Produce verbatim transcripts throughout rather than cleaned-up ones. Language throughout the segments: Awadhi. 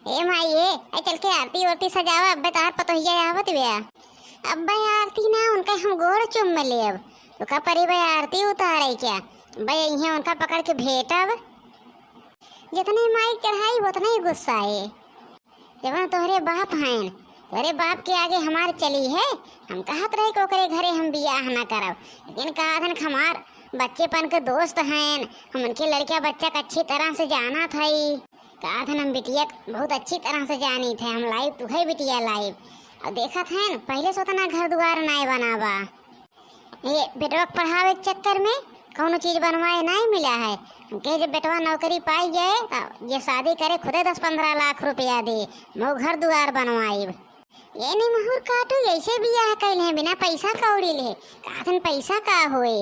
ए माई, ए, ए, चल के आरती ओरती सजावा, अब्बे तोहार पतोहिया आवत बिया। अब्बे आरती ना, उनका हम गोड़ चुम लेब। तो का परी बे आरती उतारे क्या? बे इहे उनका पकड़ के भेटब। जितने माई चढ़ाई, उतने ही गुस्सा है। जवन तोहरे बाप हैं, तोहरे बाप के आगे हमार चली है। हम कहत रहे कि ओकरे घरे हम बियाह ना करब, लेकिन का धन हमार बच्चेपन के दोस्त हैं, हम उनके लड़का बच्चा के अच्छी तरह से जानत हई। का धन हम बिटिया के बहुत अच्छी तरह से जानी थे, हम लाइव तुहे बिटिया लाइव। और देखत हैं, पहले से उतना घर दुआर नाय बनावा। ये बेटवा के पढ़ावे के चक्कर में कौनो चीज बनवाए नाय मिला है। हम कहे, जब बेटवा नौकरी पाई जाए, तो ये शादी करे, खुदे दस पन्द्रह लाख रुपया दे, मऊ घर दुआर बनवाइब। ये नहीं महुर काटू, ऐसे बियाह कैले हैं, बिना पैसा कौड़ी ले। का धन पैसा का होए?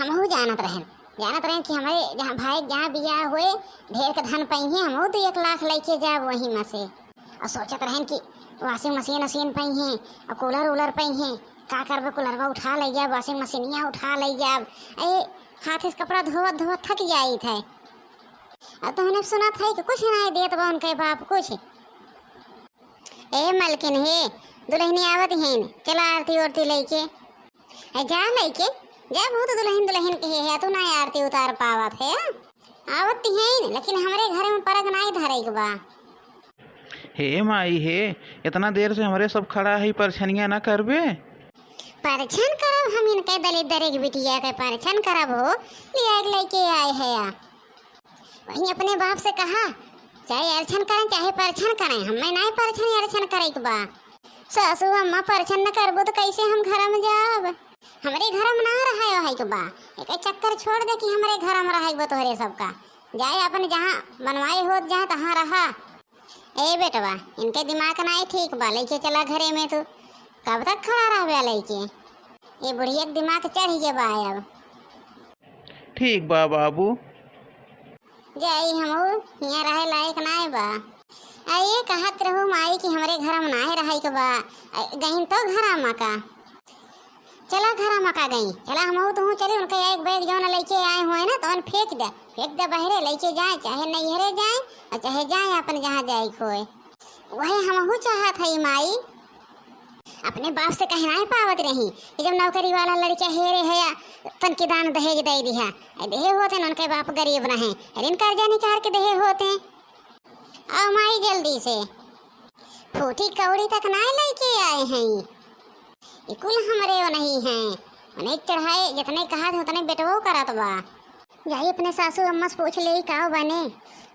हमहू जानत रहेन, जानत रहेन कि हमरे जहाँ भाई के जहाँ बियाह होए, ढेर के धन पइहे, हमहू दू एक लाख लेके जाब वहीं में से। और सोचत रहेन कि washing machine वशीन पइहे, और cooler वूलर पइहे, का करबे, कूलरवा उठा ले जाब, washing मशीनिया उठा ले जाब। ए, हाथ से कपड़ा धोवत धोवत थक जाइत है। अब तो हमने सुनत है कि कुछ नहीं देत बा उनके बाप कुछ। ए मलकिन हे, दुल्हनी आवत हैं, चला आरती ओरती लेके। ए, जा लइके, जा, बहुत दुल्हन दुल्हन के है, तू ना आरती उतार पावत है। आवत ही हैं, लेकिन हमरे घर में परग नाई धरे के बा। हे माई हे, इतना देर से हमरे सब खड़ा है, परछनिया ना करबे? परछन करब हम इनके दलिद्दर के बिटिया के, परछन करब हो, लिया के लेके आए है या। वहीं अपने बाप से कहा, चाहे अरछन करें, चाहे परछन करें, हमें नाई परछन अरछन करे के बा। सासू अम्मा, परछन न करबो तो कैसे हम घर में जाब? हमरे घर में ना रहे वहे के बा। एक चक्कर छोड़ दे कि हमरे घर में रहे के बा तोहरे सबका। जाए अपन जहाँ बनवाए होत जहाँ तहाँ रहा। ए बेटवा, इनके दिमाग नाई ठीक बा, लेके चला घरे में तू। कब तक खड़ा रहबे लेके? ये बुढ़िया के दिमाग चढ़ गया बा अब। ठीक बा बाबू। जाई हमहू, हियाँ रहे लायक नाय बा। आ ये कहत रहू माई कि हमरे घर में नाय रहे के बा। आ गईन तो घरा मका। चला घरा मका गई। चला हमहू तुहू चली, उनके एक बैग जौन लेके आए हुए ना, तौन फेंक दे। फेंक दे बहरे, लेके जाए, चाहे नैहरे जाए, और चाहे जाए अपन जहाँ जाए के होए। वही हमहू चाहत हई माई। अपने बाप से कहे नाय पावत रही कि जब नौकरी वाला लड़का हेरे है, तनके दान दहेज दे दिहा। ए, देहे होते न उनके बाप गरीब रहे, ऋण कर्जा निकाल के देहे होते। आओ माई जल्दी से, फूटी कौड़ी तक नाय लेके आए हैं। ई कुल हमरे वो नहीं हैं, उन्हें चढ़ाए जितने कहा थे उतने बेटवो करत बा। जाई अपने सासू अम्मा से पूछ लेई का बने,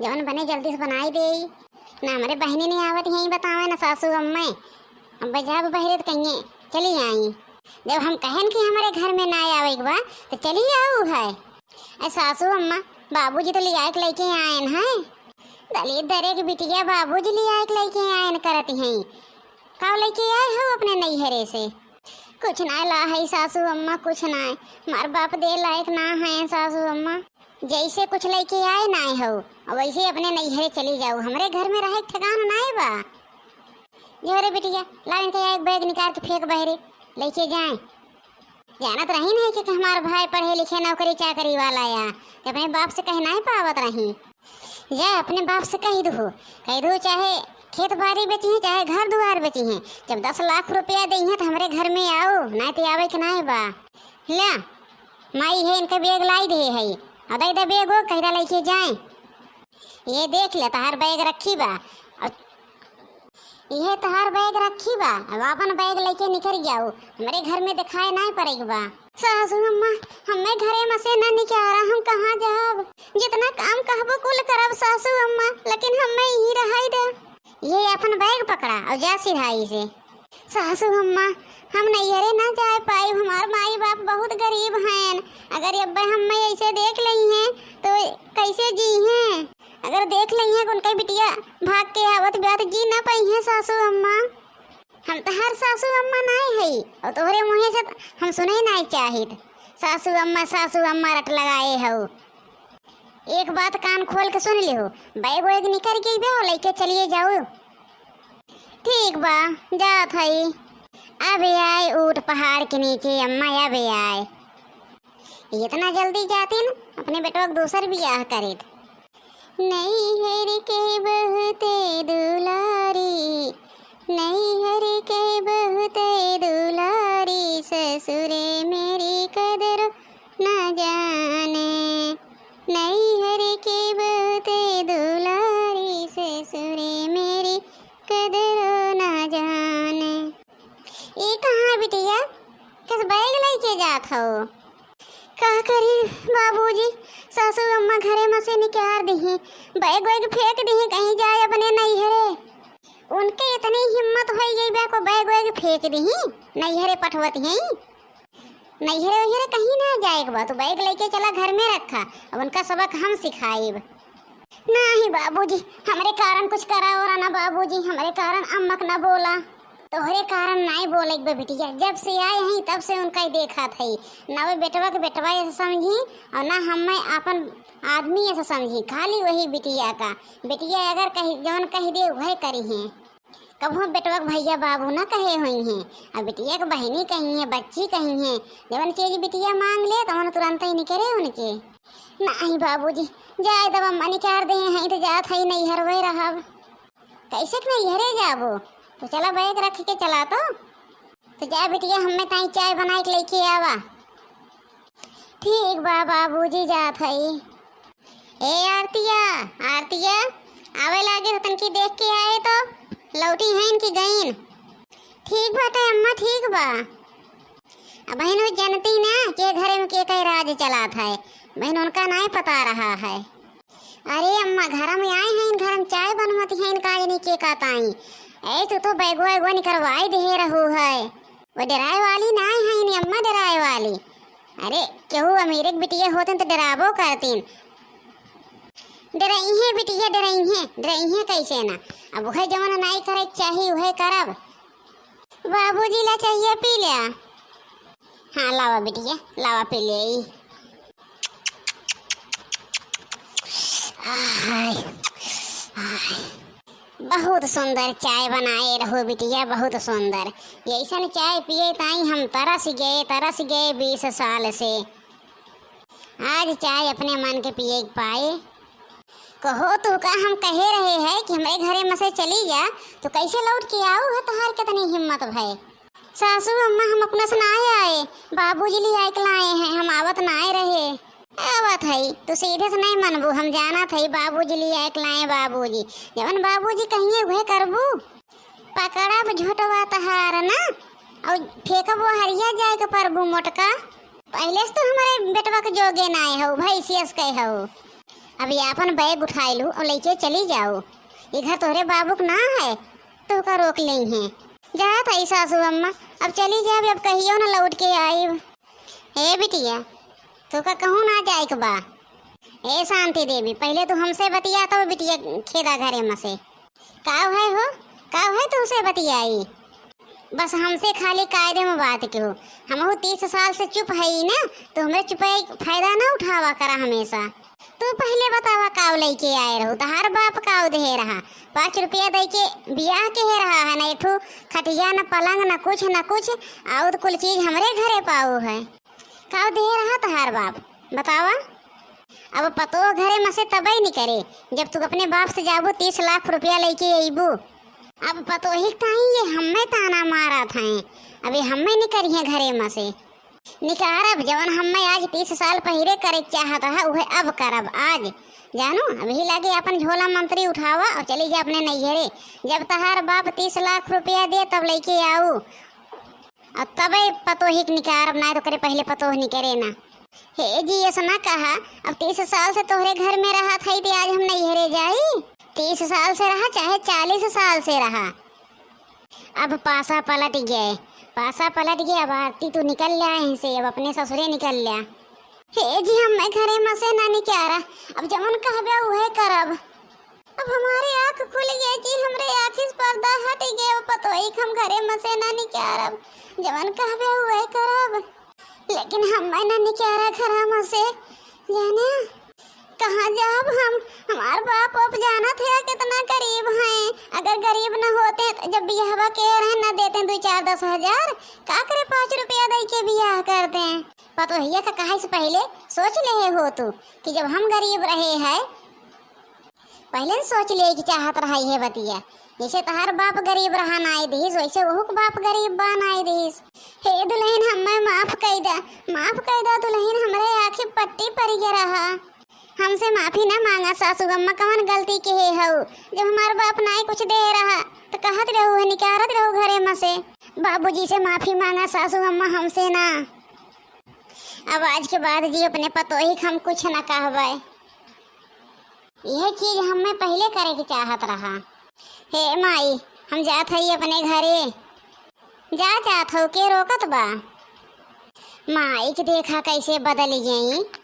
जवन बने जल्दी से बनाई देई। ना हमरे बहिनी नहीं आवत यहीं बतावे, ना सासू अम्मा। अब जब बहरे त कहिए चली आई। जब हम कहन कि हमरे घर में ना आवे के बा, तो चली आऊ है। ए सासू अम्मा, बाबूजी तो लियाए के लेके आयन हैं। दलिद्दर के बिटिया, बाबूजी लियाए के लेके आयन करत हैं। का लेके आए हो अपने नैहरे से? कुछ ना ला है सासू अम्मा, कुछ ना। हमार बाप दे लायक ना है सासू अम्मा। जैसे कुछ लेके आए ना हो, वैसे अपने नैहरे चली जाओ। हमरे घर में रहे के ठिकाना ना बा। जो रे बिटिया, ला इनके एक बैग निकाल के फेंक बहरे, लेके जाए। जानत रही नहीं कि हमार भाई पढ़े लिखे नौकरी चाकरी वाला या, तो अपने बाप से कह नहीं पावत रही। जा अपने बाप से कह दू, कह दू चाहे खेत बाड़ी बेची है, चाहे घर दुआर बेची है, जब दस लाख रुपया दे हैं तो हमरे घर में आओ, नहीं तो आवे के नहीं बा। ला माई है इनके बैग लाई दे है, और दे दे बैग वो, कह दे लेके जाए। ये देख ले तहार बैग रखी बा, और इहे तहार बैग रखी बा, अब आपन बैग लेके निकल जाओ, हमरे घर में दिखाए नाय पड़े के बा। सासू अम्मा, हमें घरे में से न निकारा, हम कहाँ जाब? जितना काम कहबो कुल करब सासू अम्मा, लेकिन हमें यही रहाई दे। ये अपन बैग पकड़ा और जा सिधाई से। सासू अम्मा, हम नैहरे ना जाए पाइब, हमार माई बाप बहुत गरीब हैं। अगर अब्बे हमें ऐसे देख लई हैं तो कैसे जी हैं? अगर देख लई हैं कि उनके बिटिया भाग के आवत बा तो जी ना पाई हैं सासू अम्मा। हम तो हर सासू अम्मा नाय है और तोहरे मुँहे से त हम सुने नाय चाहित। सासू अम्मा, सासू अम्मा रट लगाए हो। एक बात कान खोल के सुन लिहो, बैग वैग निकल गई बा, लेके चलिए जाओ। ठीक बा, जात हई। अबे आए ऊँट पहाड़ के नीचे, अम्मा अबे आए। इतना जल्दी जातिन, अपने बेटवा के दूसर बियाह करित। नैहर के बहुते ससुरे मेरी कदर न जाने, नैहर के बहुते दुलारी, ससुरे मेरी कदर न जाने। ई कहाँ बिटिया, कस बैग लइके जात हौ? का करी बाबूजी, सासू अम्मा घरे में से निकार दिही, बैग वैग फेंक दिही, कहीं जाए अपने नैहरे। उनके इतनी हिम्मत होइ गई बा, को बैग वैग फेंक दिही, नैहरे पठवत हैं। नैहरे वैहरे कहीं ना जाए के बा, तू बैग लइके चला, घर में रखा, अब उनका सबक हम सिखाइब। नाही बाबूजी, हमरे कारण कुछ करा और ना बाबूजी, हमरे कारण अम्मा के ना बोला। तोहरे कारण नाई बोले के बा बिटिया, जब से आए हैं तब से उनका ही देखा थई, ना वे बेटवा के बेटवा ऐसे समझी और ना हमें आपन आदमी ऐसे समझी, खाली वही बिटिया का। बिटिया अगर कही, जवन कही दे वह करी हैं। कबहूँ बेटवा के भैया बाबू ना कहे हुई हैं, अब बिटिया के बहिनी कही हैं, बच्ची कही हैं, जवन चीज बिटिया मांग ले तवन तुरंत ही निकरे उनके। नाही बाबूजी, जाए दब अम्मा निकार दे हैं, तो जात है नैहर वही रहब। कैसे के नैहरे जाबो? तो चला बैग रख के चला तो। तो जा बिटिया, हमें ताई चाय बनाए के लेके आवा। ठीक बा बाबूजी, जात हई। ए आरतिया, आरतिया, आवे लागे तो तनकी देख के आए तो, लौटी हैं इनकी गईन। ठीक बाटे अम्मा, ठीक बा। अब बहिन वो जनती ना के घरे में के कई राज चलात है, बहिन उनका नाई पता रहा है। अरे अम्मा, घर में आए हैं, घर में चाय बनवत हैं, का जनी के का ताई। ए, तू तो बैगो वैगो निकरवाई दे रहू है। वो डराए वाली नाई है, इन्हें अम्मा डराए वाली। अरे, केहू अमीरे के बिटिया होते तो डराबो करतीन। डरइहे बिटिया, डरइहे, डरइहे कैसे ना। अब वह जवन नाई करे के चाही, वह करब। बाबूजी ला चाहिए पी ले। हाँ, लावा बिटिया, लावा पी ले। आहाय, आहाय। बहुत सुंदर चाय बनाए रहो बिटिया, बहुत सुंदर। ऐसन चाय पिए ताई हम तरस गए, तरस गए बीस साल से। आज चाय अपने मन के पिए के पाए। कहो तो का हम कहे रहे हैं कि हमरे घरे में से चली जा, तो कैसे लौट के आऊ है? तोहार कितनी हिम्मत भय? सासू अम्मा, हम अपना से नाय आए, बाबूजी ले आए के लाए हैं, हम आवत नाय रहे। आवत है, तू सीधे से नहीं मनबू, हम जानत है बाबूजी ले आए के लाए बाबूजी। जवन बाबूजी कहिए वह करबू। पकड़ब झोटवा तहार ना, और फेंकबो हरिया जाए के परबू मोटका। पहले से तो हमारे बेटवा के जोगे नाय हो, भैंसियस के हो। अब ये अपन बैग उठाए लू और लेके चली जाओ। ये घर तोहरे बाबू के ना है, तो का रोक लें हैं। जात है सासू अम्मा, अब चली जाब, अब कहियो ना लौट के आइब। ए बिटिया, तो का कहूँ ना जाए के बा? ए शांति देवी, पहले तू हमसे बतिया तो बिटिया खेदा घरे में से। काव है हो? काव है तुमसे बतियाई? बस हमसे खाली कायदे में बात के हो। हमहू तीस साल से चुप है ही ना, तो हमरे चुपाई फायदा ना उठावा करा हमेशा। तू पहले बतावा काव लेके आए रहू, तहार बाप काव दे रहा? पाँच रुपया दे के बियाह के रहा है ना, एक ठो खटिया न पलंग न कुछ न कुछ, और कुल चीज हमरे घरे पाऊ है। काव दे रहा तहार बाप, बतावा? अब पतोह घरे में से तबई निकरे, जब तू अपने बाप से जाबू तीस लाख रुपया लेके अइबू। अब पतोही ताई ये हमें ताना मारत हैं, अबे हमें निकरिए घरे में से। निकारब, जवन हमें आज तीस साल पहिले करे के चाहत रहा, उहे अब करब आज। जानू, अबही लागे अपन झोला मंत्री उठावा और चली जा अपने नैहरे। जब तहार बाप तीस लाख रुपया दे, तब लेके आऊ। अब तबे पतोही के निकारब, ना तो करे पहिले पतोह निकरे ना। हे जी, ऐसा ना कहा, अब तीस साल से तोहरे घर में रहा था, ते आज हम नैहरे जाई? तीस साल से रहा, चाहे चालीस साल से रहा, अब पासा पलट गए, पासा पलट गए। अब आरती तू निकल लिया यहीं से, अब अपने ससुरे निकल लिया। हे जी, हम मैं घरे में से ना निकारा, अब जवन कहबे उहे करब। अब हमारे आँख खुल गए जी, हमरे आँखी से पर्दा हट गए, अब पतोही के हम घरे में से ना निकारब, जवन कहबे उहे करब। लेकिन हम मैं ना निकारा घरा में से, जाने कहाँ जाब हम? हमार बाप अब जानत है कितना गरीब हैं, अगर गरीब न होते तो जब बियाहवा के रहे न देते दो चार दस हजार, का करे पाँच रुपया दे के बियाह करते। पतोहिया का कहे से पहले सोच लेहे हो तू कि जब हम गरीब रहे हैं पहिले न सोच लेइ के चाहत रहा इहे बतिया। जैसे तहार बाप गरीब रहा नाई दिहिस, वैसे ओहू के बाप गरीब बा नाई दिहिस। हे दुलहिन, हम्मे माफ कइ दा, माफ कइ दा दुलहिन, हमरे आँखी पट्टी परि गया रहा। हमसे माफी ना माँगा सासू अम्मा, कवन गलती किहे हऊ? जब हमार बाप नाई कुछ देहे रहा, त कहत रहू है, निकारत रहू घरे में से। बाबूजी से माफी माँगा सासू अम्मा, हमसे ना। अब आज के बाद जी अपने पतोही के हम कुछ ना कहबै। यह चीज हम्मे पहिले करे के चाहत रहा। हे माई, हम जात हई अपने घरे। जा जात हऊ, के रोकत बा? माई के देखा कैसे बदल गई।